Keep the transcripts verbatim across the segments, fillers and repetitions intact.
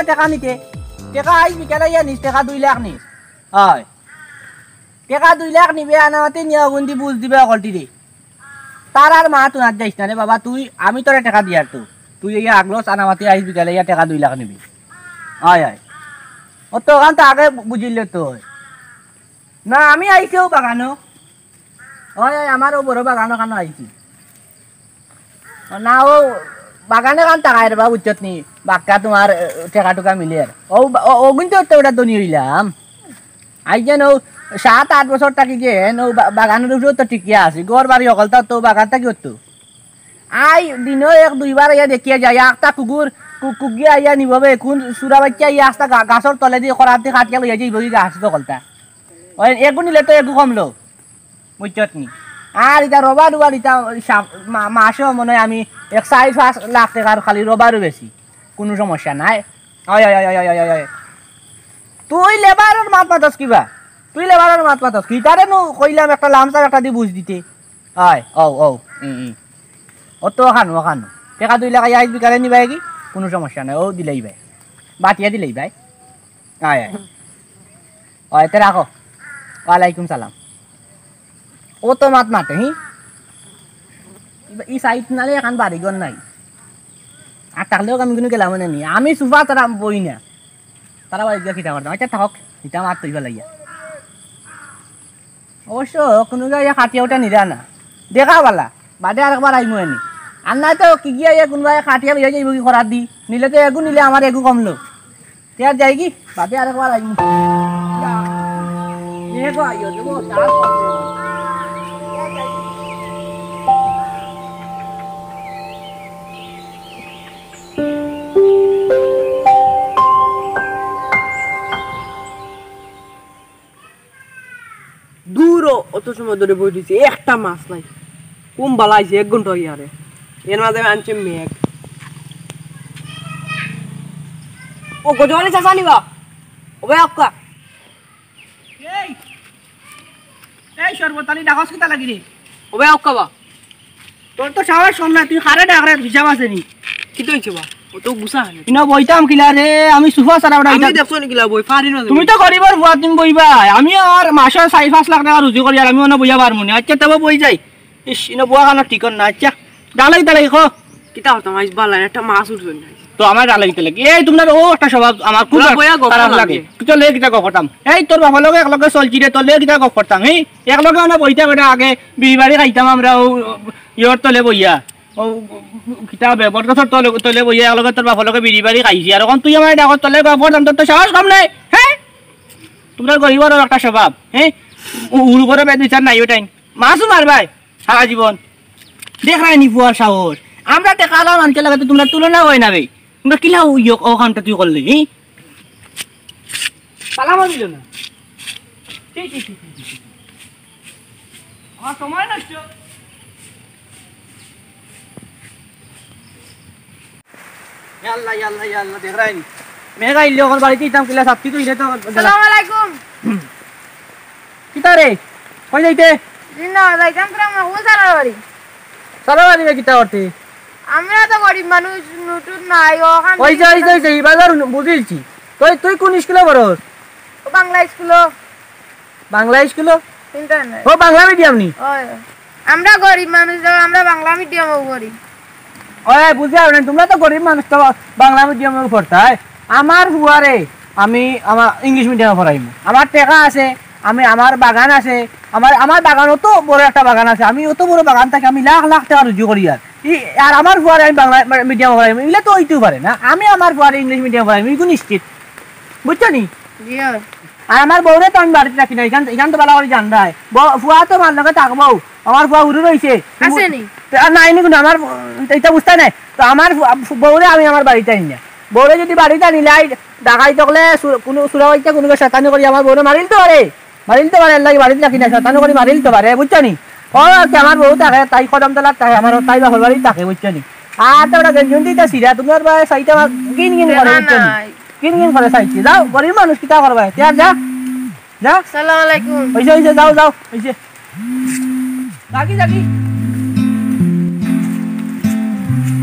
টেকা নিতে। টেকা আইজ বিকালে ইয়া নিস, টেকা দুই লাখ নিস। অয়। টেকা দুই লাখ নিবে, আনামাতে নিয়া অগুন্তি বুঝ দিবে অকলটিরে। তার আর মাত আর যাইস না রে বাবা, তুই, আমি তোরে টেকা দিয়ার তো। তুই ইয়া আগলস, আনামাতে আইজ বিকালে ইয়া টেকা দুই লাখ নিবি। অয়, অয়। অতখান তো আগে বু-, বুঝিলে তো অয়। না, আমি আইছি অউ বাগানো। অয়, অয়, আমার অউ বড় বাগানো কানো আইছি। না, অউ বাগানে কান তাকায় রে বা, বুঝছত নি? বাক্কা তুমার, এ, টেকা টুকা মিলের। অউ বা-, অ-, অগুন তো অত বড় ধনী অইলাম। আইজ যেন অউ সাত আট বছর থাকি যেন অউ বা-, বাগানর উপরে তো টিকিয়া আছি। ঘর বাড়ি অকলতা তো বাগান থাকি অত। আই দিনো এক দুইবার আইয়া দেখিয়া যাই, আখতা কুকুর, কু-, কুকিয়া আইয়া নিবো বে, কুন চুরা বাইচ্চা আইয়া আস্তা গা-, গাছর তলেদি খরাদি কাটিয়া লইয়া যাইবো কি গাছ অকলতা। অয়, এগু নিলে তো এগু কমলো, বুঝছত নি? আর ইতা রবার উবার ইতা সা-, মা-, মাসো মনে অয় আমি এক চাইর পাঁচ লাখ টেকার খালি রবারও বেশি, কুনু সমস্যা নাই। অয়, অয়, অয়। তুই লেবারর মাত মাতস কিবা? তুই লেবারর মাত মাতস কি? তারে নু কইলাম একটা লামসাম একটা দি বুঝ দিতে। অয়, অউ, অউ, ই, ই। অত অখান, অখান। টেকা দুই লাখ আইজ বিকালে নিবায় কি? কুনু সমস্যা নাই, অউ দিলাইবায়। বাটিয়া দিলাইবায়। অয়, অয়। অয়, তে রাখো। ওয়ালাইকুম সালাম। অত মাত মাতে, হি? ই সাইড নালে এখান বাড়ি ঘর নাই। আর থাকলেও আমি কুনু গেলাম না নি। আমি সোফা ছাড়া বই না। তারা বাড়ি গিয়া কিতা করতাম? আচ্ছা, থাক। ইতা মাত তুই ফালাইয়া। অবশ্য কুনু জাগায় খাটিয়া উঠা নিরা না। দেখা বালা, বাদে আরেকবার আইমু এনি। আর নায় তো কিগিয়ে কুনবায় খাটিয়া লইয়া যাইবো কি খরাদি। নিলে তো এগু নিলে আমার এগু কমলো। তে আর যাই কি? বাদে আরেকবার আইমু। এগো আইও, দেবো, চার পাঁচ দিন। দূরও অত সময় ধরি বই রইছি, একটা মাছ নাই। কুন বালা আইছে, এক ঘন্টা অইয়া রে। এর মাঝে আনছে মেঘ। ও গজওয়ালি চাচা নিবা? ও ভাই আক্কা। এই, এই শরবত আলী ডাকস কিতা লাগি রে? ও ভাই আক্কা বা। তোর তো সাহস কম না, তুই কারে ডাকরে হিসাব আছে নি? কিতা অইছে বা? ও তো গুছা আনে। ইনো বইতাম কিলা রে, আমি সোফা ছাড়া ওটা আমি ইটা- দেখছো নি কিলা বই, পারি না তুমি তুমি। তো গরিবর ফুয়া, তুমি বইবায়। আমি আর মাসে চাইর পাঁচ লাখ টেকা রুজি করি, আর আমি অনো বইয়া পারমু নি। আচ্ছা, তবে বই যাই। ইস, ইনো বওয়া কানো ঠিক না। আচ্ছা, দালাই দালাই কও। কিতা করতাম, আইজ বালা একটা মাছ উঠছে না। তো আমার দালাই দিতে লাগে। এই, তুমরার অউ একটা স্বভাব আমার খুব না, বইয়া গপ খারাপ লাগে। লাগে। কিতা লইয়া কিতা গপ করতাম? এই, তোর বাপর লগে একলগে চলছি রে, তোর লগে কিতা গপ করতাম? এই, একলগে আমরা বইতাম, এটা আগে বিড়ি বাড়ি খাইতাম আমরা, অউ ইয়র তলে বইয়া। অউ কিতা বে, বটগাছর তলে, তলে বইয়া একলগে তোর বাপর লগে বিড়ি বাড়ি খাইছি। আর অখন তুই আমারে ডাকস, তোর লগে গপ করতাম, তোর তো সাহস কম নাই, হে? তুমরার গরিবর একটা স্বভাব, হে? উ-, উরু করে বেদ বিচার নাই ওটাই। মাছও মারবায় সারা জীবন। দেখরায় নি ফুয়ার সাহস। আমরা টেকাআলা মানষর লগে তো তুমরার তুলনা অয় না বে। তুমরা কিলা অউ ইয়ো, অউ কামটা তুই করলে, হি? সালামও দিল না। ছি, ছি, ছি, ছি, ছি, ছি। আমার সময় নষ্ট। ইয়া আল্লাহ, ইয়া আল্লাহ, ইয়া আল্লাহ, দেখরায় নি। মেঘ আইলে অখন বাড়িত ইতাম কিলা, সাপ্তি তো ইলে তো। আসসালামু আলাইকুম। কিতা রে? কই যাইতে? জি না, যাইতাম তোরা মকবুল সারার বাড়ি। সারার বাড়ি বে কিতা করতে? আমরা তো গরিব মানুষ, নুটুর নাই, অখান অইছে, অইছে, অইছে, ইবার বুঝিলছি। তুই, তুই কুন স্কুলো পড়স? ও বাংলা স্কুলো। বাংলা স্কুলো? চিন্তা নাই। ও, বাংলা মিডিয়াম নি? অয়। আমরা গরিব মানুষ, আমরা বাংলা মিডিয়ামো পড়ি। অয়, বুঝি আর নাই, তুমরা তো গরিব মানুষ, তো বাংলা মিডিয়ামো পড়তায়। আমার ফুয়ারে আমি আমার ইংলিশ মিডিয়ামো পড়াইমু। আমার টেকা আছে, আমি, আমার বাগান আছে, আমার, আমার বাগান অত বড় একটা বাগান আছে, আমি অত বড় বাগান থাকি আমি লাখ লাখ টেকা রুজি করি। আর ই, আর আমার ফুয়ারে আমি বাংলা মিডিয়ামো পড়াইমু, ইগুলা তো অইতেউ পারে না। আমি আমার ফুয়ারে ইংলিশ মিডিয়ামো পড়াইমু, ইগু নিশ্চিত। বুঝছো নি? জি অয়। আর আমার বউরে তো আমি বাড়িত রাখি না, ইখান, ইখান তো বালা করি জানরায়। বউ, ফুয়া তো আমার লগে থাকবো, আমার ফুয়া হুরু রইছে। আছে নি? তো আর নাই নি কুনু, আমার, ইটা বুঝতায় নায়। তো আমার ফু-, ফু-, বউরে আমি আমার বাড়িত আনি না। বউরে যুদি বাড়িত আনিলাই, ডাকাইত অকলে সু-, কুনু চুরা বাইচ্চা কুনু শয়তানি করি আমার বউরে মারিল তো পারে। মারিল তো পারে, এরলাগি বাড়িত রাখি না, শয়তানি করি মারিল তো পারে, বুঝছো নি? ও, আচ্ছা, আমার বউ থাকে, তাই কদমতলাত থাকে, আমার তাই বাপর বাড়িত থাকে, বুঝছো নি? আর তো ওটা গেঞ্জুন দিতে সিরা, তুমার বায় সাইতে আমার গিন গিন করে, বুঝছো নি? নাই। গিন গিন করে সাইতে। যাও, গরিব মানুষ কিতা করবায়? তে আর যা। যা। আসসালামু আলাইকুম। অইছে, অইছে, যাও, যাও, অইছে। যাগি, যাগি।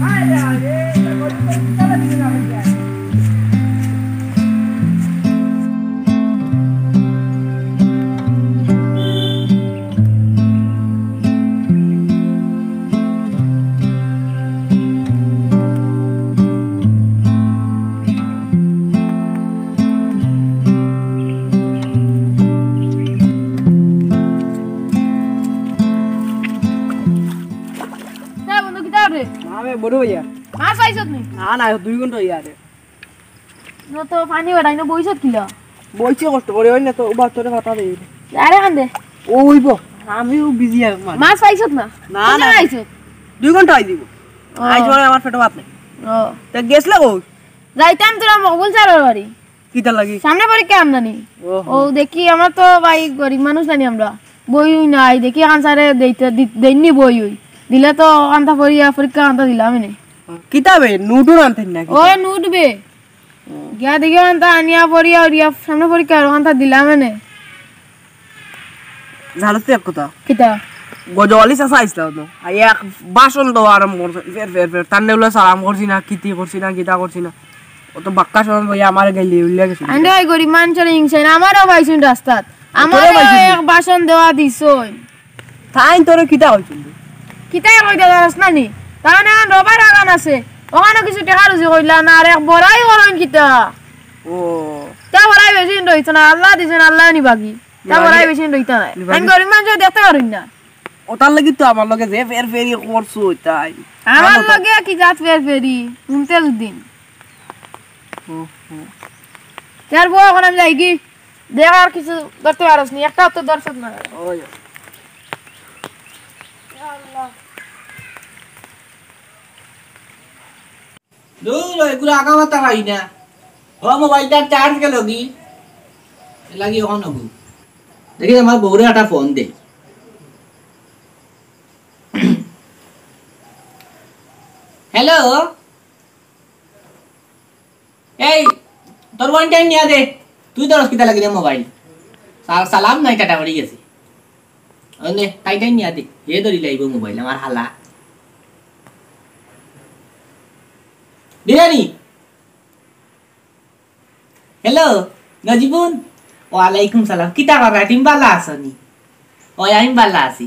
আরে, আরে, এটা গরিব মানুষ কিতা লাগি না? বড় ভাইয়া। মাছ পাইছত নি? না, না, দুই ঘন্টা হইয়া আরে। না তো পানি বেড়াই না, বইছত কিলা? বইছে কষ্ট করে, ওই না তো, উবার তোরে ভাতা দেই। আরে কান্দে। ও হইব, আমিও বিজি আর মানে। মাছ পাইছত না? না, কোন না। জায়গায় আইছত? দুই ঘন্টা হয়ে দিব। ও। আইজ মানে আমার পেটে ভাত নেই। ও। তা গেছলা কই? যাইতাম তোরা মকবুল স্যারের বাড়ি। কিতা লাগি? সামনে পরীক্ষা আমদানি। ওহো। ও দেখি, আমরা তো ভাই গরিব মানুষ জানি আমরা। বই উই নাই, দেখি আনসারে দেইতে, দি-, দেইনি বই উই। দিলে তো আনতা পড়িয়া পরীক্ষা আনতা দিলাম এনে। কিতা বে? নোটও আনতে না কিতা? ও নোট বে। ও। গিয়া দেখি আনতা আনিয়া পড়িয়া উড়িয়া সামনে পরীক্ষা আর আনতা দিলাম এনে। জানোস তো এক কথা? কিতা? গজওয়ালি চাচা আইসলা তো। আই এক ভাষণ দেওয়া আরম্ভ করছে। ফের, ফের, ফের। তান্নে বলে সালাম করছি না, কিতি করছি না, কিতা করছি না। ও তো বাক্কা সময় বইয়া আমার গেলি উল্লে গেছে। আন্ডে ওই গরিব মানুষের হিংসা না, আমারও পাইছুন রাস্তাত। আমারও পাইছুন? এক ভাষণ দেওয়া দিছইন। তাই তোরে কিতা হইছিল? কিতা কইতে পারস না নি? তার মানে এখন রবার বাগান আছে। ওখানে কিছু টেকা রুজি কইলা না, আর এক বড়াই করইন কিতা? ও। তা বড়াই বেশি রইছে না, আল্লাহ দিছইন, আল্লাহ নিবাগি। তা বড়াই বেশি রইতা নাই। আমি গরিব মানুষ দেখতে পারুন না। ওটার লাগি তো আমার লগে যে ফের ফেরি করছো তাই। আমার লগে কি জাত ফের ফেরি? ঘুমতে দুদিন। ও, ও। তার বউ এখন আমি যাই কি? দেখ আর কিছু ধরতে পারস নি, একটাও তো ধরছত না। ওই। দূর, এগুলো আগামাতা পাই না। ও মোবাইলটার চার্জ গেল কি? এর লাগি অন হবো। দেখি আমার বউরে একটা ফোন দেই। হ্যালো, এই তোর ওয়ান টাইম নিয়া দে। তুই ধরস কিতা লাগি রে মোবাইল? সা-, সালাম নাই, টাটা পড়ি গেছে। ওনে তাই টাইম নিয়া দে। হে ধরি লাইব মোবাইল, আমার হালা। বিরিয়ানি। হ্যালো, নজিবুন। ওয়ালাইকুম সালাম। কিতা করা? তুমি ভালা আছো নি? ওই, আমি ভালা আছি।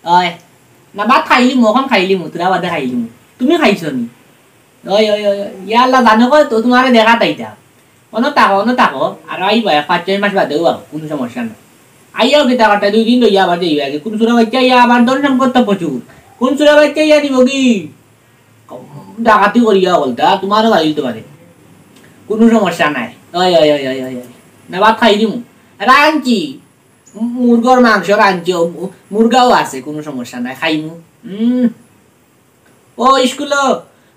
ওই, না, ভাত খাইলিমু, অখন খাইলিমু, তোরা বাদে খাইলিমু। তুমি খাইছো নি? ওই, ওই, ওই, ওই। ইয়া আল্লাহ, জানো কই তো, তোমারে দেখা তাইতা। অনো থাকো, অনো থাকো। আর আইবা, এক পাঁচ ছয় মাস বাদেও আও, কোনো সমস্যা নাই। আইয়াও কিতা করতা, দুই দিন লইয়া আবার যাইবা আগে। কোন সুরা বাচ্চা ইয়া আবার ধন সম্পদ তো প্রচুর। কোন সুরা বাচ্চা ইয়া দিব কি? ডাকাতি করিয়া বলতা, তোমারও বাড়ি হইতে পারে। কোনো সমস্যা নাই। ওই, ওই, ওই, ওই, ওই, ওই। না, ভাত খাই দিমু। রানছি। মুরগর মাংস রানছি, ও মু-, মুরগাও আছে, কোনো সমস্যা নাই, খাইমু। উম। ও, স্কুলো?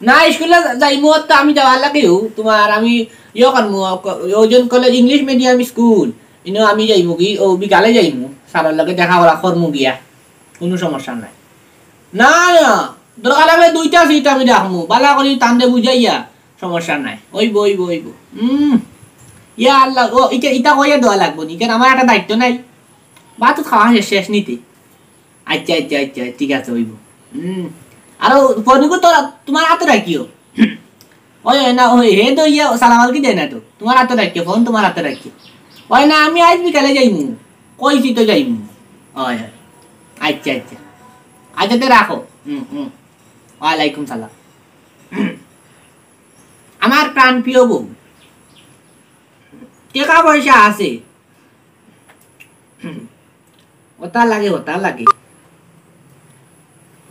না, স্কুলো যাইমু, তো আমি যাওয়ার লাগেও, তোমার আমি ইয়ে করমু, ক-, ওজন কলেজ ইংলিশ মিডিয়াম স্কুল, ইনো আমি যাইমু কি, ও বিকালে যাইমু, স্যারর লগে দেখা করা করমু গিয়া, কোনো সমস্যা নাই। না, না, দরকার লাগলে দুইটা সিট আমি রাখমু, বালা করি তানরে বুঝাইয়া, সমস্যা নাই, অইবো, অইবো, অইবো। উম, ইয়া আল্লাহ, ও, ইটা, ইটা কইয়া দেওয়া লাগবো নি, কারণ আমার একটা দায়িত্ব নাই, ভাত তো খাওয়া শেষ, শেষ নিতে। আচ্ছা, আচ্ছা, আচ্ছা, ঠিক আছে, অইবো। হুম। আর ও ফোনগু তোরা, তোমার আতো রাখিও। ওই, ওই, না, ওই, হে তো ইয়ে, সালাম আলকি দেয় না তো। তোমার আতো রাখিও, ফোন তোমার আতো রাখিও। ওই না, আমি আইজ বিকালে যাইমু। কইছি তো যাইমু। ওই, ওই। আচ্ছা, আচ্ছা। আচ্ছা, তে রাখো। হুম, হুম। ওয়ালাইকুম সালাম। আমার প্রাণ প্রিয় বউ। টেকা পয়সা আছে। ওটা লাগে, ওটা লাগে।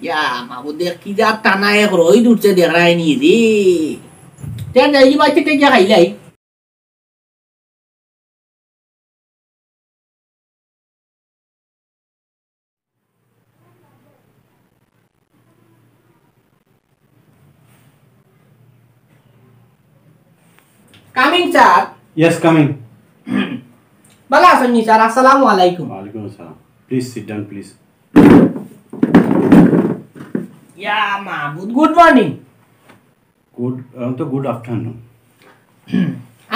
ইয়া, মাবুদে কি যা টানা এক রইদ উঠছে, দেখরায়নি রে। তে যাই কি বাইতে তে গিয়া খাইলাই। Coming, sir. Yes, coming. ভালা আছইন নি, sir? আসসালামু আলাইকুম। ওয়ালাইকুম আসসালাম। Please sit down, please. ইয়া মাবুদ, good morning. Good, এখন তো good afternoon.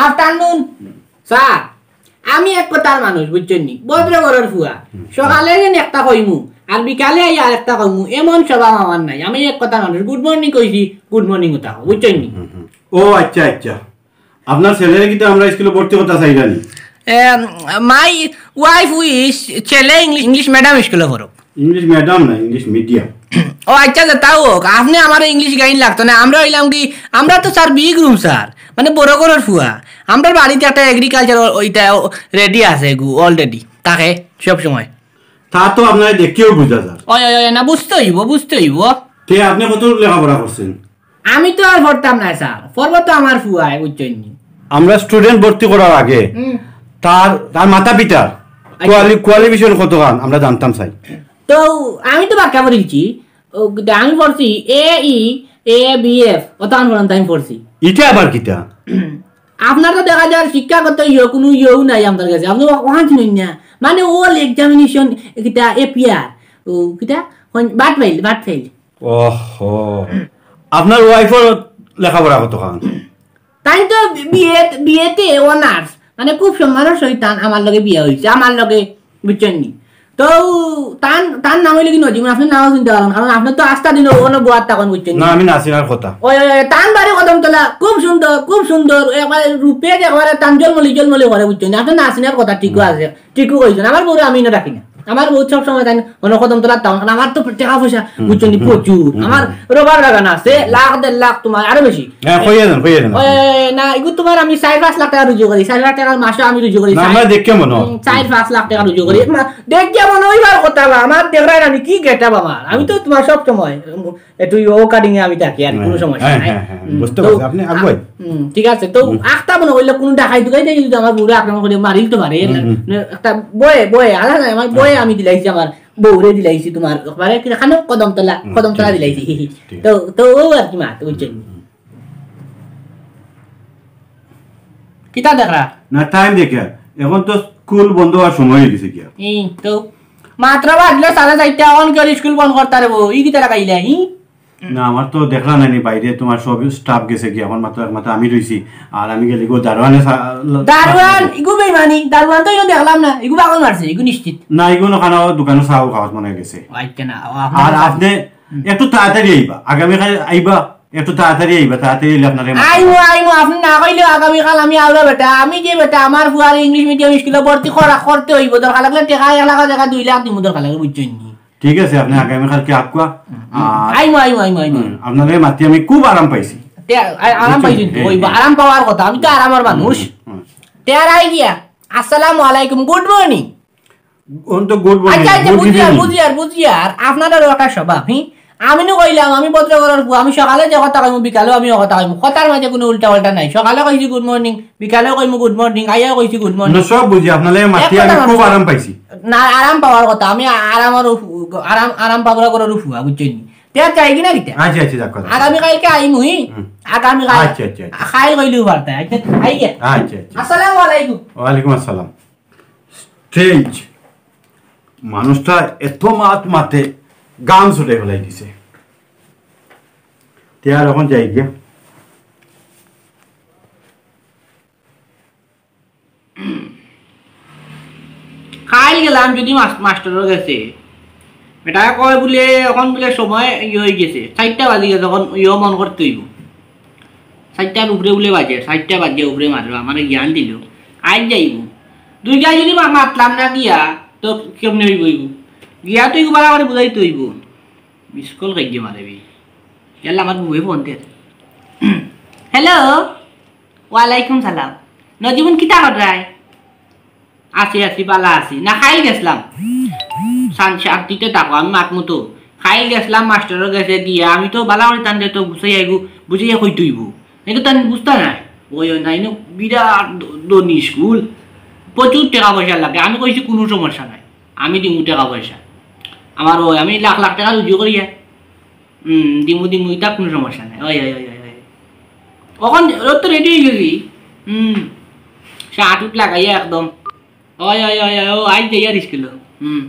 Afternoon? হুম। Sir, আমি এক কথার মানুষ, বুঝছইন নি? ভদ্র ঘরর ফুয়া। হুম। সকালে যেন একটা কইমু, আর বিকালে আইয়া আরেকটা কইমু, এমন স্বভাব আমার নাই। আমি এক কথার মানুষ, good morning কইছি, good morning উতা কও, বুঝছইন নি? হুম, হুম। ও আচ্ছা, আচ্ছা। আপনার ছেলেরে কিন্তু আমরা স্কুলে ভর্তি করতে চাইলাম নি। Um, my wife wish ছেলে ইংলিশ, ইংলিশ মিডিয়াম স্কুলে পড়ুক। ইংলিশ মিডিয়াম না, ইংলিশ মিডিয়াম। ও আচ্ছা, আচ্ছা, তাও হোক, আপনি আমার ইংলিশ গাইন লাগতো না। আমরা হইলাম কি, আমরা তো স্যার বিগ রুম স্যার, মানে বড় ঘরর ফুয়া। আমরার বাড়িতে একটা এগ্রিকালচার ওইটা রেডি আছে গু, অলরেডি থাকে সব সময়। তা তো আপনারে দেখিয়াউ বুঝা যায়। ওই, ওই, ওই, না, বুঝতে হইব, বুঝতে হইব। তে আপনে কত লেখাপড়া করছেন? আমি তো আর পড়তাম না স্যার, পড়বো তো আমার ফুয়ায়, বুঝছইন নি? আমরা স্টুডেন্ট ভর্তি করার আগে হুম। তার, তার মাতা পিতার আচ্ছা। কোয়ালি-, কোয়ালিফিকেশন কতখান আমরা জানতাম চাই। তো আমি তো বাক্কা পড়ছি, ও, আমি পড়ছি এ ই, এ বি এফ, অতখান পর্যন্ত আমি পড়ছি। ইটা আবার কিতা? আপনার তো দেখা যার শিক্ষাগত ইয়ে, কুনু ইয়েও নাই আপনার কাছে, আপনে ও-, ওখান শুনুন না, মানে অল এক্সামিনেশন, কিতা এ পি আর, ও কিতা, বাট ফেল, বাট ফেল। ওহো, আপনার ওয়াইফর লেখাপড়া কতখান? তাইন তো বিএ, বিএতে অনার্স, মানে খুব সম্মানর সহিত তান আমার লগে বিয়া অইছে, আমার লগে, বুঝছইন নি? তো তান, তান নাম অইলো কি নজিমুন, আপনে নামও চিনতা পারইন, কারণ আপনে তো আস্তা দিন অনো বওয়াত থাকইন, বুঝছইন নি? না, আমি নাসিনার কথা। ওই, ওই, ওই, তান বাড়ি কদমতলা, খুব সুন্দর, খুব সুন্দর, একবারে রূপে যে একবারে তান জলমলি জলমলি করে, বুঝছইন নি? আপনে নাসিনার কথা ঠিকও আছে, ঠিকও কইছইন। আমার বউরে আমি ইনো রাখি না, আমার বউ সব সময় তাইন অনো কদমতলাত থাকইন, কারণ আমার তো টেকা পয়সা, বুঝছইন নি, প্রচুর। আমার রবার বাগান আছে, লাখ দেড় লাখ তুমার, আরো বেশি। হ্যাঁ, কইয়া দেন, কইয়া দেন। ওই, না, ইগু তুমার আমি চাইর পাঁচ লাখ টেকা রুজি করি, চাইর লাখ টেকা মাসে আমি রুজি করি। না, আমরা দেখে মনে হয়। হুম, চাইর পাঁচ লাখ টেকা রুজি করি। মা, দেখিয়া মনে অইবার কথা বা, আমার দেখরায় আমি কি গেটা বাবা। আমি তো তুমার সব সময়, উম, একটু ও কাটিং এ আমি থাকি আর, হ্যাঁ, কুনু সমস্যা হ্যাঁ, নাই। হ্যাঁ, হ্যাঁ, হুম, বুঝতে তো পারছি, আপনি আ-, আগুয়াই। হুম, ঠিক আছে, তো হুম। আখতা মনে অইলে কুনু ডাকাই দুকাই দেয় যদি আমার বউরে আক্রমণ করে মারিল তো পারে। হুম, হুম। না, একটা বয়ে, বয়ে, আলাদা নাই, আমার বয়ে আমি দিলাইছি আমার বউরে দিলাইছি তুমার, একবারে কি খানো কদমতলা, হুম, কদমতলা ঠিক আছে, দিলাইছি। ঠিক আছে। তো, তো ও আর কি মাত, বুঝছইন নি? হুম। কিতা দেখরা? না, টাইম দেখিয়া। এখন তো স্কুল বন্ধ অওয়ার সময় অই গেছে গিয়া। এই তো মাত্র বাজলো সাড়ে চাইরটা, অখন কি আর স্কুল বন্ধ করতা রে বউ? ই কিতা লাগাইলা, ই? না, আমার তো দেখলা নানি বাইরে, তুমার সব স্টাফ গেছে গিয়া, এখন মাত্র একমাত্র আমি রইছি। আর আমি গেলে গো দারোয়ানে সা-, দারোয়ান, ইগু বেইমানি, দারোয়ান তো ইনো দেখলাম না, ইগু পাগল মারছে, ইগু নিশ্চিত। না, ইগু না খানা দোকানো চা খাওয়াত মনে গেছে। আচ্ছা না, ও আপনার আর দোকান। আপনে হুম। একটু তাড়াতাড়ি আইবা, আগামীকাল আইবা, একটু তাড়াতাড়ি আইবা, তাড়াতাড়ি আইলে আপনারে মাত-, আইমু, আইমু, আপনে না কইলেও আগামীকাল আমি আউরা বেটা, আমি যে বেটা, আমার ফুয়ারে ইংলিশ মিডিয়াম স্কুলো ভর্তি করা, করতে অইবো, দরকার লাগলে টেকা এক লাখ টেকা দুই লাখ দিমু, দরকার লাগলে, বুঝছইন নি? ঠিক আছে, আপনে আগামীকালকে আউক্কা। হুম, হুম। আর আইমু, আইমু, আইমু, আইমু। হুম, আপনারে মাতি আমি খুব আরাম পাইছি। তে, আ-, আরাম বুঝছইন? পাইছইন তো, হ্যাঁ, অইবো, হ্যাঁ। আরাম পাওয়ার কথা, আমি তো আরামর মানুষ। হুম, হুম। তে আর আই গিয়া, আসসালামু আলাইকুম, গুড মর্নিং। অন তো গুড মর্নিং, আচ্ছা, আচ্ছা, গুড বুঝিয়ার, ইভিনিং। বুঝিয়ার, বুঝিয়ার। আপনারারও একটা স্বভাব, হি? আমি নু কইলাম, আমি ভদ্র ঘরর ফুয়া, আমি সকালে যে কথা কইমু, বিকালেও আমি ও কথা কইমু। কথার মাঝে কুনু উল্টা পাল্টা নাই। সকালে কইছি গুড মর্নিং, বিকালেও কইমু গুড মর্নিং, আইয়াও কইছি গুড মর্নিং। না, সব বুঝি, আপনারে মাতি আমি খুব আরাম পাইছি। না, আরাম পাওয়ার কথা, আমি আ-, আরামর উফ-, আরাম, আরাম পাওয়ার ঘরর ফুয়া, বুঝছইন নি? তে আর যাই কি না কিতা? আচ্ছা, আচ্ছা, যাক কথা। আগামীকালকে আইমু, হি? হুম। আগামীকাল। আচ্ছা, আচ্ছা, আচ্ছা। খাইল কইলেও পারতা, আচ্ছা, আই গিয়া। আচ্ছা, আচ্ছা। আসসালামু আলাইকুম। ওয়ালাইকুম আসসালাম। স্ট্রেঞ্জ, মানুষটা এত মাত মাতে, গাম ছুটাই ফেলাই দিছে। তে আর অখন যাই গিয়া। খাইল গেলাম যদি মাস-, মাস্টরর গেছে, বেটায় কয় বুলে, অখন বুলে সময় ইয়ে অই গেছে, চাইরটা বাজি গেছে, অখন ইয়ে মন করতে অইবো। চাইরটার উপরে বুলে বাজে, চাইরটা বাজে উপরে মারলো, আমারে জ্ঞান দিল। আইজ যাইবো। দুইটা যদি মা-, মাতলাম না গিয়া, তো কেমনে অইবো, অইবো? গিয়া তো ইগু বালা করি বুঝাইতে অইবো। মিস কল খাইয়ে মারে বি। ইয়াল্লা, আমার বউয়ে ফোন দের। হ্যালো। ওয়ালাইকুম সালাম। নজিমুন, কিতা কররায়? আছি, আছি, বালা আছি। না, খাইল গেছলাম। শান-, শান্তিতে থাকো, আমি মাতমু তো। খাইল গেছলাম মাস্টরর গেছে গিয়া, আমি তো বালা করি তানরে তো বুঝাইয়া আইবো, বুঝাইয়া কইতে অইবো। নাই তো তান বুঝতা নায়। ওই, ওই, নাই, না, বিরাট ধ-, ধনী স্কুল। প্রচুর টেকা পয়সা লাগে। আমি কইছি, "কুনু সমস্যা নাই। আমি দিমু টেকা পয়সা।" আমার ওই, আমি লাখ লাখ টেকা রুজি করিয়া। হুম, দিমু, দিমু, ইতা কুনু সমস্যা নাই। ওই, ওই, ওই, ওই, ওই। অখন ও তো রেডি অই গেছি। হুম, শার্ট উট লাগাইয়া একদম। ওই, ওই, ওই, ওই, ও, আইজ যাইয়ার স্কুলো। হুম।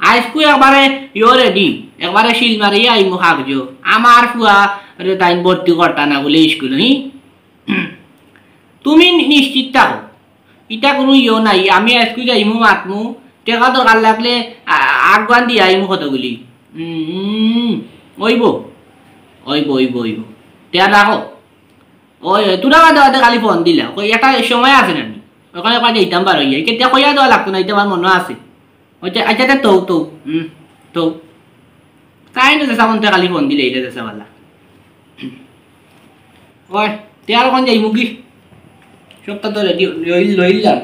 আইজকু একবারে ইয়ো রেডি, একবারে সিল মারিয়া আইমু কাগজো। আমার ফুয়ারে তাইন ভর্তি করতা না বুলে স্কুলো, হি? তুমি নি-, নিশ্চিত থাকো। ইতা কুনু ইয়ো নাই। আমি আইজকু যাইমু, মাতমু, টেকা দরকার লাগলে আ-, আগুয়ান দিয়া আইমু কতগুলি। হুম, অইবো। অইবো, অইবো, অইবো। তে আর রাখো। ওই, ওই, তোরা বাদে বাদে খালি ফোন দিলা। কই, একটা সময় আছে না নি? ওখানে একবার যাইতাম বার অইয়া। কেতিয়া কইয়া দেওয়া লাগতো না, ইটা আমার মনো আছে। আচ্ছা, আচ্ছা, তে তৌ, তৌ। হুম, তৌ। তাই না, দেশা মন্তে খালি ফোন দিলে, ইটা দেশা বালা। ওই, তে আর অখন যাইমু গি? সবটা তো রেডি লইল, লইলাম।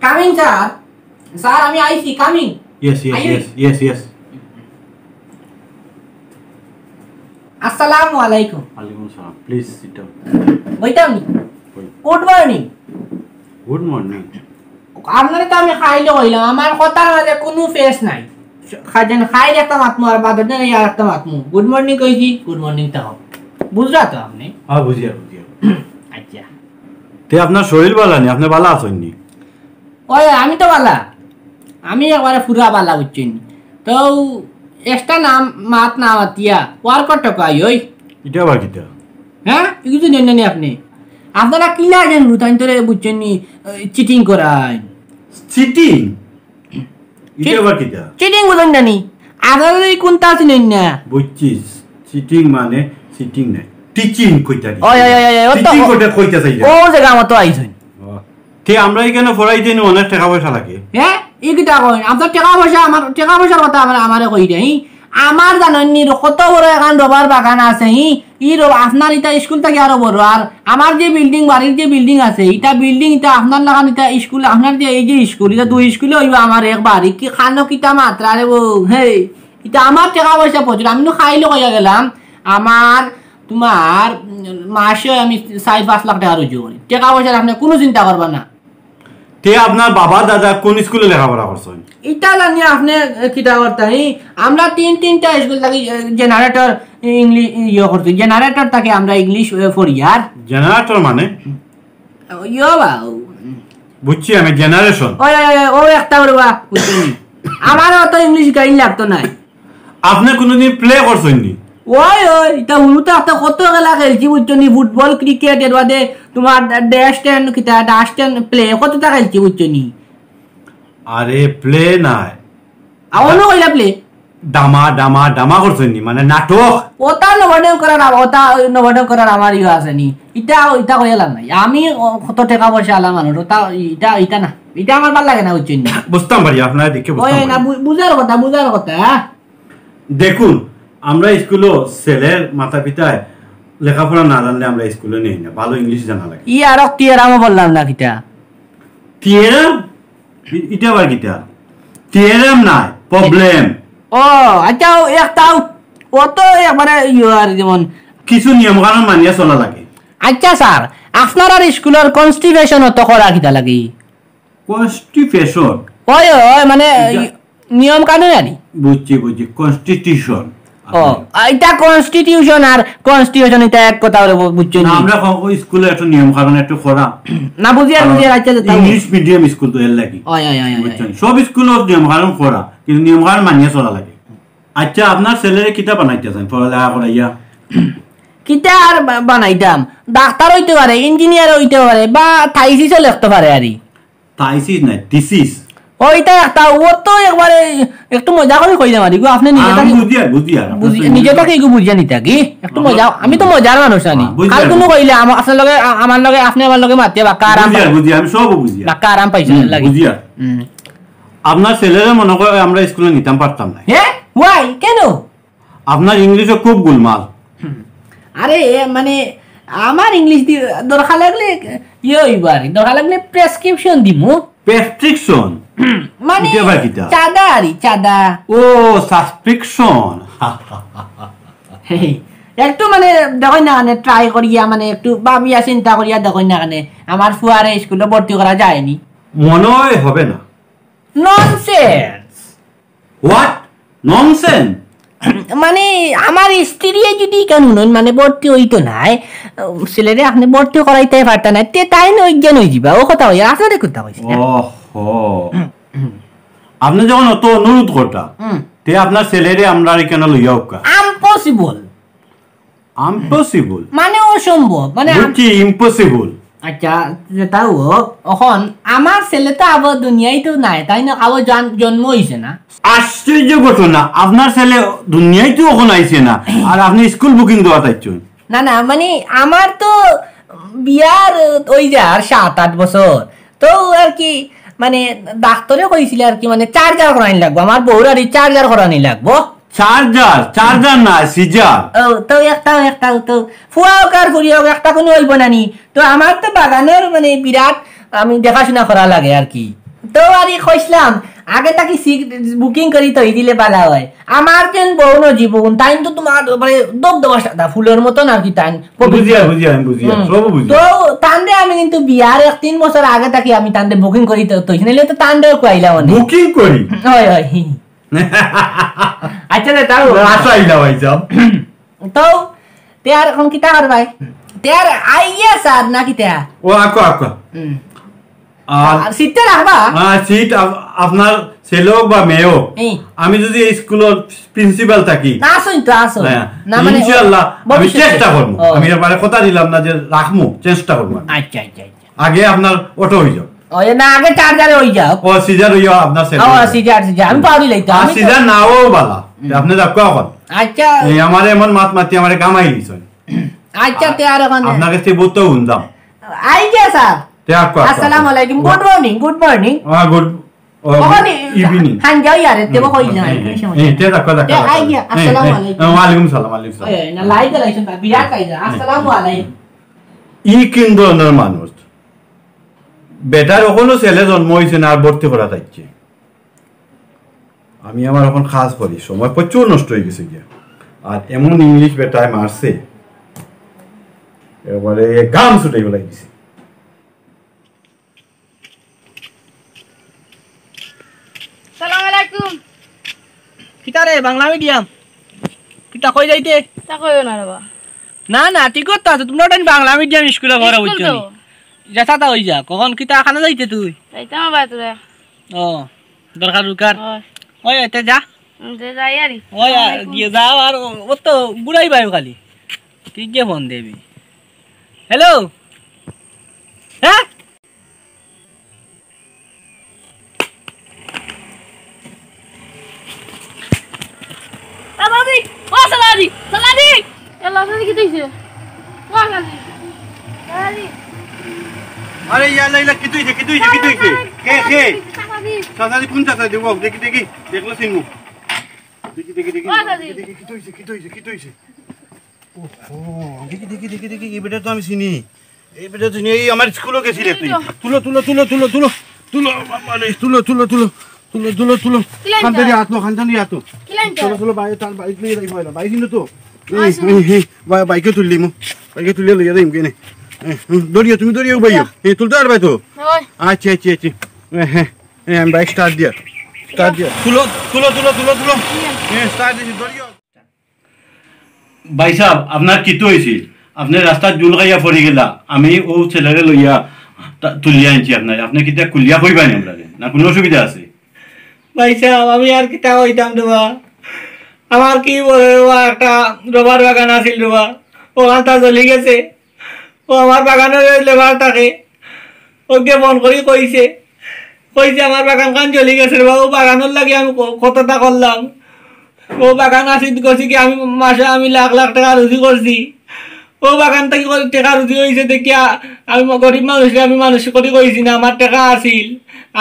Coming, sir. স্যার, আমি আইছি, কামিং। Yes, yes, আইও। Yes, yes, yes. আসসালামু আলাইকুম। ওয়ালাইকুম আসসালাম। Please sit down. বইতাম নি? বই। Good morning। Good morning। আপনারে তো আমি খাইলে কইলাম, আমার কথার মাঝে কুনু ফেস নাই। খাইলে একটা মাতমু আর বাদর দিন আর একটা মাতমু। Good morning কইছি, good morning থাকো। বুঝরা তো আপনে? হ্যাঁ, বুঝিয়ার, বুঝিয়ার। আচ্ছা। তে আপনার শরীর বালা নি? আপনে বালা আছইন নি? ওই, আমি তো বালা। আমি একবারে পুরা বালা, বুঝছইন নি? তো extra নাম মাত না মাতিয়া, ওয়ার্কর ঠকাই, ওই। ইটা আবার কিতা? হ্যাঁ? ইগুতো নেন নি আপনে। আপনারা কিলা যেন রুতাইন তোরে, বুঝছইন নি, চিটিং করাইন। চিটিং? ইটা আবার কিতা? চিটিং বুঝইন না নি? আপনারা এই কুনতা আছেন না? বুঝছি, চিটিং মানে চিটিং নাই, টিচিং কইতা দি। ওই, ওই, ওই, ওই, ও তো, টিচিং কইতা, কইতা চাই না। ও জাগা মতো আইছইন। ও। তে আমরা ইখানো পড়াইতে নি অনেক টেকা পয়সা লাগে। হ্যাঁ? ই কিতা কইন? আপনার টেকা পয়সা, আমার টেকা পয়সার কথা আমার, আমারে কই দেয়, হি? আমার জানইন নি, কত বড় একখান রবার বাগান আছে, হি? ই রব-, আপনার ইটা স্কুল থাকি আরো বড়। আর আমার যে বিল্ডিং, বাড়ির যে বিল্ডিং আছে, ইটা বিল্ডিং, ইটা আপনার লাখান, ইটা স্কুল, আপনার যে এই যে স্কুল, ইটা দুই স্কুলে অইবো আমার এক বাড়ি। কি খানো কিতা মাতরা রে বউ, হে? ইটা আমার টেকা পয়সা প্রচুর। আমি নু খাইলে কইয়া গেলাম, আমার, তোমার, উম, মাসে আমি চাইর পাঁচ লাখ টেকা রুজি করি। টেকা পয়সার আপনে কুনু চিন্তা করবা না। তে আপনার বাবা দাদা কুন স্কুলে লেখাপড়া করছইন? ইটা জানি আপনে, এ, কিতা করতা, হি? আমরা তিন তিনটা স্কুল থাকি, এ, জেনারেটর ইংলিশ ইয়ে করছি, জেনারেটর থাকি আমরা ইংলিশ, এ, পড়ি আর। জেনারেটর মানে? ইয়ো বা, ও। বুঝছি আমি, জেনারেশন। ওই, ওই, ওই, ও একটা করে বা, বুঝছি। আমারও তো ইংলিশ গাইন লাগতো না। আপনে কুনুদিন প্লে করছইন নি? ওই, ওই, ইটা হুরুতে একটা কত খেলা খেলছি, বুঝছো নি? ফুটবল, ক্রিকেট, এর বাদে তোমার ড্যাশ টেন, কিতা, ডাশ টেন প্লে, কতটা খেলছি, বুঝছো নি? আরে, প্লে নায়। আ, অন্য কইলা প্লে? ডামা, ডামা, ডামা করছইন নি? মানে নাটক? ওটা নবাডন করার আ-, ওটা নবাডন করার আমার ইয়ে আছে নি। ইটা, ইটা কইয়া লাভ নাই। আমি, ও, কত টেকা পয়সা আলা মানুষ, ওটা, ইটা, ইটা না। ইটা আমার ভালা লাগে না, বুঝছইন নি? বুঝতাম পারি, আপনারে দেখে বুঝতাম ওই না, পারি। বু-, বুঝার কথা, বুঝার কথা, হ্যাঁ? দেখুন, আমরা স্কুলো ছেলের মাতা পিতায় লেখাপড়া না জানলে আমরা স্কুলো নেই না, ভালো ইংলিশ জানা লাগে। ই আর এক থিওরামও বললাম না কিতা? থিওরাম? ই-, ইটা আবার কিতা? থিওরাম না, প্রবলেম। ও, আচ্ছা, ও একটাও, ও তো একবারে ইয়ে আর যেমন কিছু নিয়ম কানুন মানিয়া চলা লাগে। আচ্ছা স্যার, আপনার আর স্কুলের কনস্টিটিউশন অত করা কিতা লাগে? কনস্টিটিউশন। ওই, ওই, মানে, ইটা নিয়ম কানুন আর কি। বুঝছি, বুঝছি, কনস্টিটিউশন। ও, আ, ইটা কনস্টিটিউশন আর কনস্টিটিউশন ইটা এক কথা বলে বু-, বুঝছো না, নি? আমরা ক-, ওই স্কুলে একটু নিয়ম কানুন একটু করা। না, বুঝিয়ার, কারণ বুঝিয়ার, আচ্ছা, আচ্ছা, তাও। ইংলিশ মিডিয়াম স্কুল তো এর লাগি। ওই, ওই, ওই, ওই, বুঝছো ওই। নি? সব স্কুলে নিয়ম কানুন করা, কিন্তু নিয়ম কানুন মানিয়া চলা লাগে। আচ্ছা, আপনার ছেলেরে কিতা বানাইতেছেন পড়ালেখা করাইয়া? কিতা আর বা-, বানাইতাম? ডাক্তার অইতে পারে, ইঞ্জিনিয়ার অইতে পারে, বা থাইসিসও লেখতে পারে আরি। থাইসিস নাই, থিসিস। ওইটা একটা, ও তো একবারে একটু মজা করি কইলাম আরি গো, আপনে নিজে আমি থাকি বুঝিয়ার, বুঝিয়ার, আপনি বুঝি-, তো নিজে নিজে থাকি এগু বুঝিয়া নিতা কি? একটু আমি মজা, আমি তো মজার মানুষ আনি। হ্যাঁ, বুঝিয়ার, কাল কুনু বুঝিয়ার। কইলে আমা-, আপনার লগে, আ-, আমার লগে, আপনে আমার লগে মাতিয়া বাক্কা আরাম বুঝিয়ার, পাই-, বুঝিয়ার, আমি সব বুঝিয়ার। বাক্কা আরাম পাইছেন, হুম, লাগি। বুঝিয়ার। হুম। আপনার ছেলেরে মনে করে আমরা স্কুলে নিতাম পারতাম না। হ্যাঁ? Why? কেন? আপনার ইংলিশে খুব গোলমাল। হুম। আরে, এ, মানে, আমার ইংলিশ দি-, দরকার লাগলে ইয়ে অইবো আর কি, দরকার লাগলে প্রেসক্রিপশন দিমু। প্রেসক্রিপশন? মানে, ইটা আবার কিতা? চাঁদা আর কি, চাঁদা। ও, সাবস্ক্রিপশন। একটু মানে, দেখইন না কেনে, ট্রাই করিয়া, মানে, একটু ভাবিয়া চিন্তা করিয়া দেখইন না কেনে, আমার ফুয়ারে স্কুলে ভর্তি করা যায়নি। মনে হয় হবে না। ননসেন্স। What? ননসেন্স? মানে, আমার স্ত্রী যদি কেন নন, মানে, ভর্তি অইতো নায়, ছেলেরে আপনে ভর্তি করাইতে পারতা না, তে তাইন অজ্ঞান অই যিবা, ও কথা অই, আপনারে কথা কইছি না। ওহো। আপনে যখন অত অনুরোধ করতা, হুম। তে আপনার ছেলেরে আমরার ইখানো লইয়া আউক্কা। Impossible। Impossible? মানে অসম্ভব, মানে আম- বুঝছি, impossible। আচ্ছা, যেটা হোক, অখন আমার ছেলে তো আবার দুনিয়ায় তো নাই, তাই না? আবার জন-, জন্ম অইছে না। আশ্চর্য ঘটনা, আপনার ছেলে দুনিয়ায় তো অখন আইছে না, আর আপনে স্কুল বুকিং দেওয়া চাইছইন। না, না, মানে আমার তো বিয়ার ওই যে আর সাত আট বছর, তো আর কি, মানে ডাক্তারে কইছিল আর কি, মানে চার্জার করানি লাগবো, আমার বউর আর এই চার্জার করানি লাগবো। চার্জার, চার্জার না, সিজার। ও, তো একটা, একটা, তো ফুয়া হোক আর ফুড়ি হোক, একটা কুনু অইবো না নি? তো আমার তো বাগানর মানে বিরাট আমি দেখাশোনা করা লাগে আর কি। তো আরে কইছলাম, আগে থাকি সিট বুকিং করি থই দিলে বালা অয়। আমার যেন বউন জি বউন, তাইন তো তুমার মানে দবদবা সাদা ফুলর মতন আর কি তাইন। বুঝিয়া, বুঝিয়া, আমি বুঝিয়া, হুম। সব বুঝিয়া। তো তানরে আমি কিন্তু বিয়ার এক তিন বছর আগে থাকি আমি তানরে বুকিং করি তো, তো নাইলে তো তানরেও কইলাম অনে। বুকিং করি? অয়, অয়। আচ্ছা, তে তাও আশা আইলা ভাই সাহেব। তো, তে আর এখন কিতা করবায়? তে আর আইয়া স্যার না কিতা? ও, আকো, আকো। হুম। আর আর সিটটা রাখবা? আর সিট আপ-, আপনার ছেলে হোক বা মেয়ে হোক, এই। আমি যদি এই স্কুলের প্রিন্সিপাল থাকি, না, আসুন তো, আসুন। হ্যাঁ, না, মানে, ইনশাআল্লাহ, আমি ভবিষ্যতে। চেষ্টা করবো। ও। আমি এবারে কথা দিলাম না যে রাখমু, চেষ্টা করবো আমি। আচ্ছা, আচ্ছা, আচ্ছা। আগে আপনার অটো হয়ে যাও। ও, এ না, আগে চার্জারে হয়ে যাও। ও, সিজার হইয়া আপনার ছেলে ও, হইয়া। Caesar, caesar. আমি পাউরি লইতাম, আর আমি তো সিজার নাও বালা। হুম। আপনি যাক এখন। আচ্ছা। এই আমারে এমন মাত মাতি আমারে কামাই দিছেন। আচ্ছা, তে আর এখন আপনার কাছে বহুত তো হুনতাম। আই গিয়া, স্যার। তে আকো, আকো, আসসালামু আকো। আলাইকুম, good morning, good morning। হ্যাঁ, good, ও, ওখানে evening। হান যাও ইয়ারে, তে হুম, কই না, হুম, এই সময়। এই, তে রাখো, রাখো, তে রাখো। আই গিয়া, এই, আসসালামু এই, আলাইকুম। ওয়ালাইকুম সালাম, ওয়ালাইকুম সালাম। এই, না, লাইট জ্বালাইছেন, বিরাট কাইজা। আসসালামু আলাইকুম। ই কিন ধরনের মানুষ? বেটার ওখানো ছেলে জন্ম হইছে না, আর ভর্তি করা থাকছে। আমি আমার এখন কাজ করি, সময় প্রচুর নষ্ট হয়ে গেছে গিয়া। আর এমন ইংলিশ বেটায় মারছে, এবারে গাম ছুটে ফেলাই দিছে। সালাম আলাইকুম। কিতা রে, বাংলা মিডিয়াম? কিতা কই যাইতে? তা কইও না রে বা। না, না, ঠিক কথা আছে। তোমরা ওটা বাংলা মিডিয়াম স্কুলে পড়া, স্কুল বুঝছো তো। নি? যেটা তা হই যা। কখন কিতা খানা যাইতে তুই? যাইতাম আবার তোরা। ও, দরকার দরকার। হয়। ওই, এতে যা। উম, যে যাই আরি। ওই, আ, আসসালামু আলাইকুম। গিয়ে যাও আর ও, ও তো বুড়াই ভাইও খালি। ঠিক গিয়ে ফোন দেবি। হ্যালো? হ্যাঁ? এ দাদি, ও সালাদি, সালাদি। এ লাদি কি দিছে? ও সালাদি। সালাদি। আরে ইয়া লাইলা, কি তুইছে, কি তুইছে, কি তুইছে? কে, কে? সালাদি। সালাদি কোন সালাদি? ও, দেখি, দেখি, দেখলো সিনু। দেখি, দেখি, দেখি, ও সালাদি। দেখি, দেখি, কি তুইছে, কি তুইছে, কি তুইছে? ওহো, দেখি, দেখি, দেখি, দেখি, এই বেটা তো আমি চিনি। এই বেটা তো চিনি, এই আমার স্কুলও গেছিল তুই। তুলো, তুলো, তুলো, তুলো, তুলো। তুলো, বাবা রে, তুলো, তুলো, তুলো। তুলো, তুলো, তুলো। কিলাইন খানদানি তো? আতো, খানদানি আতো। কিলাইন তো? চলো, চলো, বাইরে, তার বাইক নিয়ে যাই, বাইরে, বাইক নিয়ে তো। এই, আচ্ছা। এই, এই, বা-, বাইকে তুললি মো। বাইকে তুলে লইয়া যাই, মুখে নে। এই, হুম, দৌড়িও, তুমি দৌড়িও, বাইও। এই, তুলতে পারবে তো? ওই। আচ্ছা, আচ্ছা, আচ্ছা। এই, হ্যাঁ, এই, আমি বাইক স্টার্ট দিয়া। স্টার্ট দিয়া। তুলো, তুলো, তুলো, তুলো, তুলো। এই, স্টার্ট দিছি, দৌড়িও। ভাই সাহেব, আপনার কিতা হইছিল? আপনি রাস্তাত জুল খাইয়া পড়ি গেলা, আমি ও ছেলেরে লইয়া তা-, তুলিয়া আনছি আপনারে। আপনি কিতা খুলিয়া কইবা নি আমরারে? না কোনো অসুবিধা আছে? ভাই সাহেব, আমি আর কিতা কইতাম রে বা? আমার কি বলে রে বা, একটা রবার বাগান আছিল রে বা, ওখানটা জ্বলি গেছে। ও আমার বাগানর লেবার থাকে, ওকে ফোন করি কইছে, কইছে আমার বাগান খান জ্বলি গেছে রে বা, ও বাগানর লাগি আমি ক-, কতটা করলাম। ও বাগান আছিল করছি কি, আমি মাসে আমি লাখ লাখ টেকা রুজি করছি। ও বাগান থাকি করে টেকা রুজি হইছে দেখিয়া আমি ম-, গরিব মানুষরে আমি মানুষ করি কইছি না, আমার টেকা আছিল।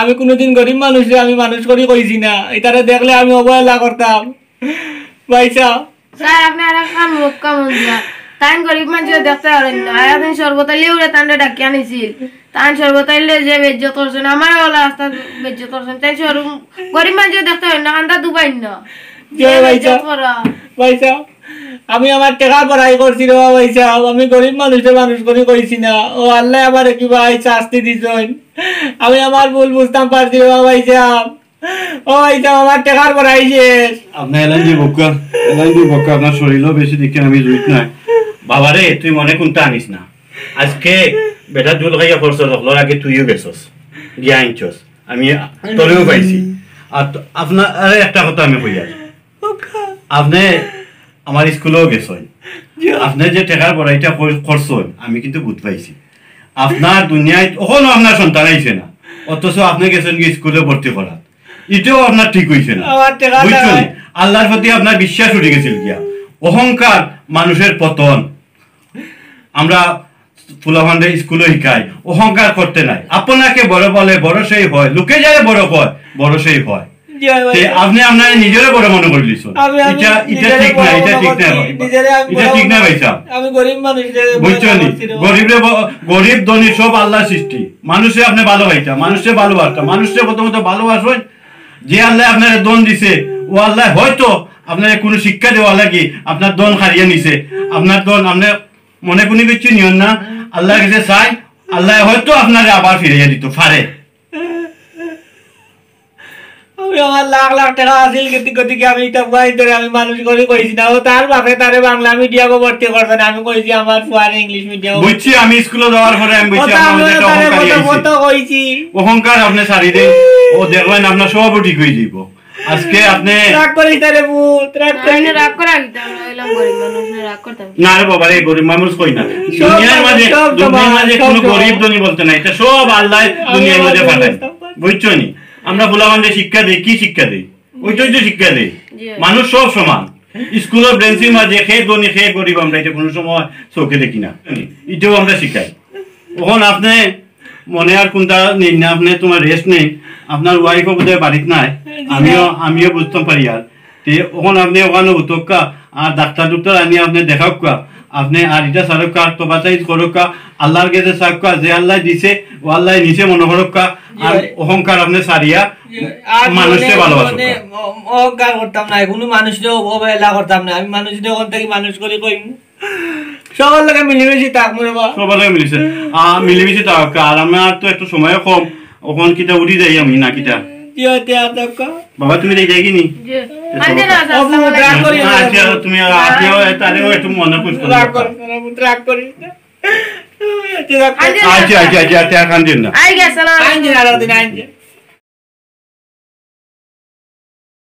আমি কোনোদিন গরিব মানুষরে আমি মানুষ করি কইছি না, ইতারে দেখলে আমি অবহেলা করতাম। ভাই সাহেব। স্যার, আপনি আর এক কাম মুখ কামন দিয়া। তাইন গরিব মানুষরে দেখতে পারেন না। আর একদিন শরবত আলী উড়ে তানরে ডাকিয়া নিছিল। তান শরবত আলীরে যে বেইজ্জত করছেন, আমারে ওলা রাস্তা বেইজ্জত করছেন। তাই শরম-, গরিব মানুষরে দেখতে পারেন না, কান্দা দুবাইন না। জি যে ভাই বেইজ্জত সাহেব। করা। ভাই সাহেব, আমি আমার টেকা বড়াই করছি রে বা ভাই সাহেব, আমি গরিব মানুষরে মানুষ করি কইছি না। ও আল্লাহ আমারে কিবা এই শাস্তি দিছইন। আমি আমার ভুল বুঝতাম পারছি রে বা ভাই সাহেব। ও ভাই সাহেব, আমার টেকার বড়াই শেষ। আপনি এলাইন দি বক্কা, এলাইন দি বক্কা, আপনার শরীরও বেশি দেখেন আমি জুইত নাই। বাবারে, তুই মনে কোনটা আনিস না। আজকে বেটা জুল খাইয়া পড়ছস, হকলর আগে তুইও গেছস, গিয়া আনছস। আমি তোরেও পাইছি। আর তো-, আপনার, আরে একটা কথা আমি কই আর। আপনি আমার স্কুলেও গেছইন। জি। আপনি যে টেকার বড়াইটা কর-, করছইন, আমি কিন্তু বুঝ পাইছি। আপনার দুনিয়াত অখনো আপনার সন্তান আইছে না, অথচ আপনি গেছেন কি স্কুলে ভর্তি করাত, ইটাও আপনার ঠিক হইছে না। আমার টেকা বুঝছো নাই। নি? আল্লাহর প্রতি আপনার বিশ্বাস উঠি গেছিল গিয়া। অহংকার মানুষের পতন। আমরা ফুলাফানরে স্কুলে শিকাই, অহংকার করতে নাই। আপনাকে বড় বলে বড় সেই হয়, লোকে যারে বড় কয়, বড় সেই হয়। কি হয় ভাই? তে আপনে আপনারে নিজরে বড় মনে করিলিছইন। আমি, আমি ইটা, ইটা নিজরে ঠিক না, বড় ইটা মনে ঠিক না করছি, ভাই। নিজরে আমি ইটা বড় ঠিক না মনে ভাই করছি। সাহেব। আমি গরিব মানুষ রে, বুঝছইন নি? মনে করছি রে। গরিব রে ব-, গরিব ধনী সব আল্লার সৃষ্টি। মানুষরে আপনে ভালোবাসতা, মানুষরে ভালোবাসতা, মানুষরে প্রথমত ভালোবাসইন। যে আল্লায় আপনারে ধন দিছে, ও আল্লায় হয়তো আপনারে কুনু শিক্ষা দেওয়া লাগি আপনার ধন কাড়িয়া নিছে। আপনার ধন আপনে মনে কুনু কিচ্ছু নিয়ইন না, আল্লার কাছে চাইন, আল্লায় হয়তো আপনারে আবার ফিরাইয়া দিতো পারে। আমি আমার লাখ লাখ টেকা আছিল, কিন্তু গতিকে আমি ইটা বুয়াই ধরে আমি মানুষ করি কইছি না। ও তার বাপে তারে বাংলা মিডিয়ামো ভর্তি করছে না, আমি কইছি আমার ফুয়ারে ইংলিশ মিডিয়ামো। বুঝছি, আমি স্কুলো যাওয়ার পরে আমি বুঝছি, ও তার আপনার বাপে মধ্যে একটা তারে অহংকারী কত আইছে। কত কইছি। অহংকার আপনে ছাড়ি দেইন, ও দেখবেন আপনার সব ঠিক অই যাইবো। আজকে আপনে রাগ করিস না রে পুত, রাগ করিস না। রাগ করা কিতা? আমরা অইলাম গরিব মানুষ, না রাগ করতাম। না রে বাবা রে, গরিব মানুষ কই না। সব দুনিয়ার মাঝে, সব দুনিয়ার মাঝে সব কুনু সব। গরিব ধনী বলতে নাই, ইটা সব আল্লায় আমি দুনিয়ার আমার মাঝে পাঠায়। বুঝছো নি? আমরা ফুলাফানরে শিক্ষা দেই, কি শিক্ষা দেই? ওইটাই তো শিক্ষা দেই। জি। মানুষ সব সমান। স্কুলর বেঞ্চর মাঝে কে ধনী, কে গরিব, আমরা ইটা কুনু সময় চোখে দেখি না, ইটাও আমরা শিখাই। অখন আপনে মনে আর কুনটা নেই না, আপনে তুমার রেস্ট নেই, আপনার ওয়াইফও বোধহয় বাড়িত নাই, জি না। আমিও, আমিও বুঝতাম পারি আর। তে অখন আপনে অখানো উঠউক্কা, আর ডাক্তার ডুক্তার আনি আপনে দেখাউক্কা, আপনে আর ইটা ছাড়উক্কা, আর তবাতাইজ করউক্কা, আল্লার গেছে চাউক্কা, যে আল্লায় দিছে, ও আল্লায় নিছে মনে করউক্কা, জি আর ভাই। অহংকার আপনে ছাড়িয়া জি ভাই। আর মানুষরে মনে, ভালোবাসউক্কা। মনে অ-, অহংকার করতাম না, কুনু মানুষরে অবহেলা করতাম না, আমি মানুষরে অখন থাকি মানুষ করি কইমু। সবার লগে মিলিমিশি থাকমু রে বা। সবার লগে মিলিমিশি। আ, মিলিমিশি থাকউক্কা। আর আমার তো একটু সময় কম, অখন কিতা উঠি যাই আমি না কিতা? জি, জি, আর থাকউক্কা। বাবা, তুমি যাই যাই কি নি? জি। আনতে না, আসসালামু আলাইকুম। আচ্ছা, তুমি আ-, আচ্ছা, তারেও একটু মনে খুশ করো। রাগ করিস না, রাগ করিস না। আচ্ছা, রাগ করিস না। আচ্ছা, আচ্ছা, আচ্ছা, আচ্ছা, কান্দিও না। আই গেছে, সালাম। আইন দিন, আরো দিন, আইন দিন।